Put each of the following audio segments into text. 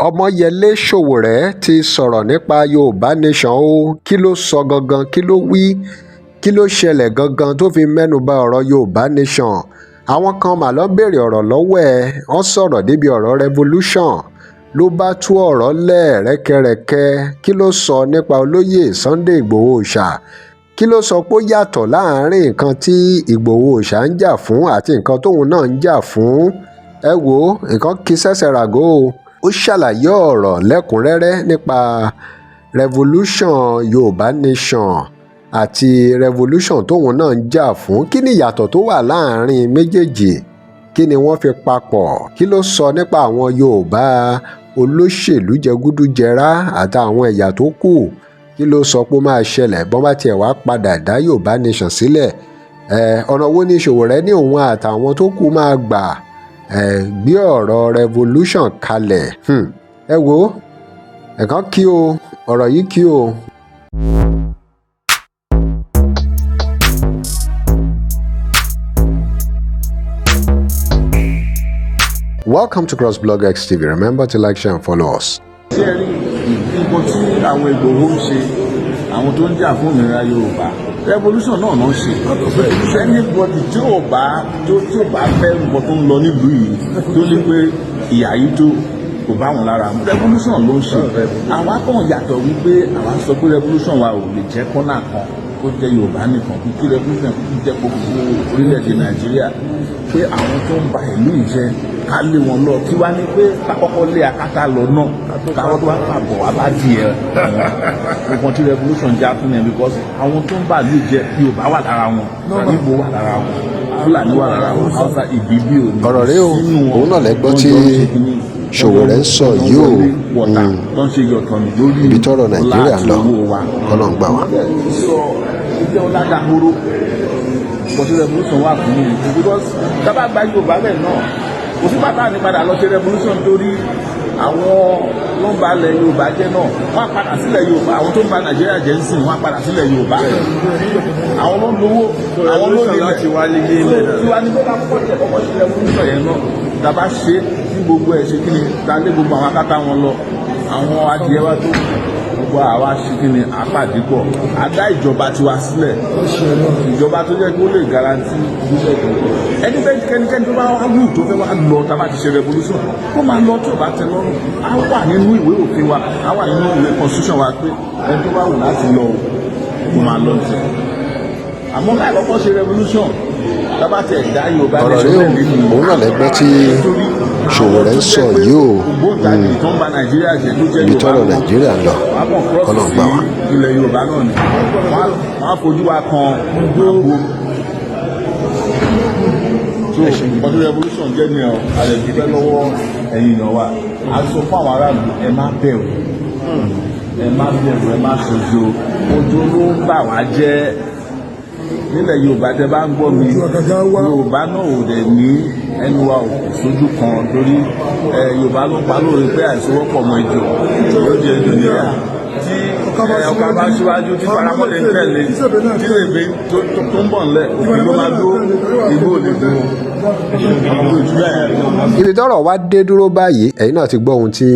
Ọmọyẹlé Sowore ti sọ̀rọ̀ nípa Yorùbá Nation o. Kí ló sọ gangan? Kí ló wí? Kí ló ṣẹlẹ̀ gangan tó fi mẹ́nu ba ọ̀rọ̀ Yorùbá Nation? Àwọn kan mà lọ béèrè ọ̀rọ̀ lọ́wọ́ ẹ̀. Wọ́n sọ̀rọ̀ débi ọ̀rọ̀ revolution, ló bá tú ọ̀rọ̀ lẹ̀ rẹ́kẹrẹ̀kẹ. Kí ló sọ nípa olóyè Sunday Ìgbòho Òòṣà? Kí ló sọ pé ó yàtọ̀ láàrin nǹkan tí Ìgbòho Òòṣà ń jà fún àti nǹkan tóun náà ń jà fún? Ẹ wo nǹkan kí sẹ́sẹ̀ ràgó o. Ó ṣàlàyé ọ̀rọ̀ lẹ́kùn-ún-rẹ́rẹ́ nípa revolution Yorùbá Nation àti revolution tóun náà ń jà fún. Kí ni ìyàtọ̀ tó wà láàrin méjèèjì? Kí ni wọ́n fi papọ̀? Kí ló sọ nípa àwọn Yorùbá olóṣèlú jẹgúdújẹrá àtàwọn ẹ̀yà tó kù? Kí ló sọ pé ó máa ṣẹlẹ̀ bọ́n bá tiẹ̀ wá padà dá Yorùbá Nation sílẹ̀? Ọ̀nà wo ni Sowore ní òun àtàwọn tó kù máa gbà gbé ọ̀rọ̀ revolution kalẹ̀? Ẹ wo ẹ̀kan kí o, ọ̀rọ̀ yìí kí o. Welcome to CrossBlog X TV. Remember to like, share and follow us. Ṣé ẹ rí nǹkan tí àwọn Ìgbòho ń ṣe, àwọn tó ń jà fún òmìnira Yorùbá, revolution náà náà ṣe? Anybody tí ò bá fẹ́ nǹkan tó ń lọ nílùú yìí, tó ní pé ìyà yìí tó kò bá wọn lára mu, revolution ló ń ṣe. Àwa kàn yàtọ̀ wípé àwa sọ pé revolution wa ò lè jẹ́ kọ́nà kan kó jẹ́ Yorùbá nìkan, kí revolution kó jẹ́ gbogbo orílẹ̀-èdè Nàìjíríà, pé àwọn tó ń ba ìlú yìí jẹ́, ká lé wọn lọ. Tí wá ní pé ká kọ́kọ́ lé akátá lọ náà, káwọn tó wá pàbọ̀ wá bá di ẹ̀ nǹkan tí revolution já fún yẹn, because àwọn tó ń bà ìlú jẹ́, Yorùbá wà lára wọn, Ìgbò wà lára wọn, Fúlàní wà lára wọn, Haúsá, ìbíbí òní. Ọ̀rọ̀ rèé o, òun náà lẹ gbọ́ tí Sowore ń sọ yìí o. Ibi tọ́rọ̀ Nàìjíríà ń lọ, kọ́lọ́ ń gbà wá. Ìjẹ́ ọ̀làdàhóró bọ́sí revolution wà fún mi, because tábà gba Yorùbá bẹ́ẹ̀ náà, kò sí pátá ní padà lọ ṣe revolution, torí àwọn ló ń balẹ̀ Yorùbá jẹ́ náà, wọ́n á padà sílẹ̀ Yorùbá. Àwọn tó ń ba Nàìjíríà jẹ́ ń sìn, wọ́n á padà sílẹ̀ Yorùbá. Àwọn ló ń lówó, àwọn ló nílẹ̀. Tiwa ní pé ká kọ́kọ́ tẹ̀ kọ́kọ́ ṣe revolution yẹn náà. Tàbá ṣe ní gbogbo ẹ̀, ṣe kí ni, ta lé gbogbo àwọn akátá wọn lọ, àwọn adìẹ wa tó gbogbo àwa ṣe kí ni, àpàdé pọ̀, a dá ìjọba tiwa sílẹ̀, ìjọba tó jẹ́ kó lè guarantee ìbílẹ̀ tó ẹni fẹ́. Kẹ́nikẹ́ni tó bá wá wù tó fẹ́ wá lọ, tá a bá ti ṣe revolution, kó máa lọ. Tí ò bá tẹ́ lọ́rùn, á wà nínú ìwé òfin wa, á wà nínú ìwé constitution wa pé ẹni tó bá wù láti lọ, kó máa lọ tiẹ̀. Àmọ́ láì kọ́kọ́ ṣe revolution, tá a bá tẹ̀ dá Yorùbá Ọ̀rọ̀ rèé o, òun náà lẹ gbọ́ tí Sowore ń sọ yìí o. Ibi tọ́rọ̀ Nàìjíríà ń lọ, kọ́lọ́ ń gbà wá. Ilẹ̀ Yorùbá náà ni wọ́n á fojú wa kan àgbo. So nǹkan tó revolution jẹ́ ni ọ̀ àlẹ́ dúpẹ́ lọ́wọ́ ẹ̀yin èèyàn wa. A sọ fún àwọn aráàlú, ẹ má bẹ̀rù, ẹ má bẹ̀rù, ẹ má ṣojo. Ojo ló ń bà wá jẹ́ nílẹ̀ Yorùbá. Tẹ bá ń gbọ́ mi, Yorùbá náà ò dẹ̀ ní ẹnu wa ò kò sójú kan, torí ẹ Yorùbá ló ń pa lóore pé àìsówọ́pọ̀ mọ́ ejò ló di ejò níyà. Tí ọkà bá síwájú, tí paramọ́lẹ̀ ń tẹ̀lé, tí lèbe tó ń bọ̀ ńlẹ̀, òfin ló máa dúró, igbó ò lè dúró. Ibi tọ́rọ̀ wá dé dúró báyìí, ẹ̀yin náà ti gbọ́ ohun tí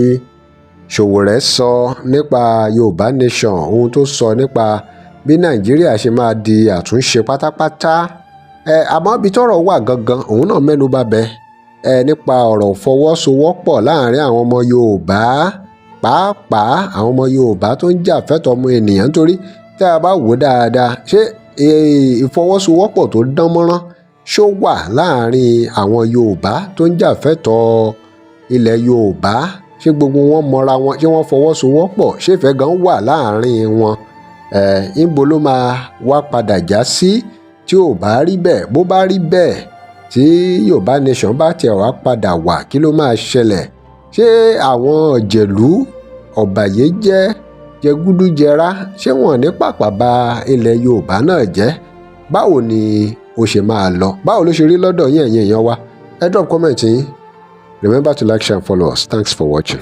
Sowore sọ nípa Yorùbá Nation, ohun tó sọ nípa bí Nàìjíríà ṣe máa di àtúnṣe pátápátá ẹ. Àmọ́ ibi tọ́rọ̀ wà gangan, òun náà mẹ́nu bà bẹ́ẹ̀ ẹ nípa ọ̀rọ̀ ìfọwọ́sowọ́pọ̀ láàrin àwọn ọmọ Yorùbá, pàápàá àwọn ọmọ Yorùbá tó ń jà fẹ́tọ̀ọ́ ọmọ ènìyàn. Nítorí tí a bá wò dáadáa, ṣé ìfọwọ́sowọ́pọ̀ tó dán mọ́rán ṣó wà láàrin àwọn Yorùbá tó ń jà fẹ́tọ̀ọ́ ilẹ̀ Yorùbá? Ṣé gbogbo wọn mọra wọn? Ṣé wọ́n fọwọ́sowọ́pọ̀? Ṣé ìfẹ́ gan wà láàrin wọn? Ẹ̀ ńbo ló máa wá padà já sí tí ò bá rí bẹ́ẹ̀? Bó bá rí bẹ́ẹ̀, tí Yorùbá Nation bá tiẹ̀ wá padà wà, kí ló máa ṣẹlẹ̀? Ṣé àwọn ọ̀jẹ̀lú ọ̀bàyéjẹ́ jẹgúdújẹrá, ṣé wọn ní pàpà ba ilẹ̀ Yorùbá náà jẹ́? Báwo ni ó ṣe máa lọ? Báwo ló ṣe rí lọ́dọ̀ yín, ẹ̀yin èèyàn wa? Ẹ drop comment yín. Remember to like, share and follow us. Thanks for watching.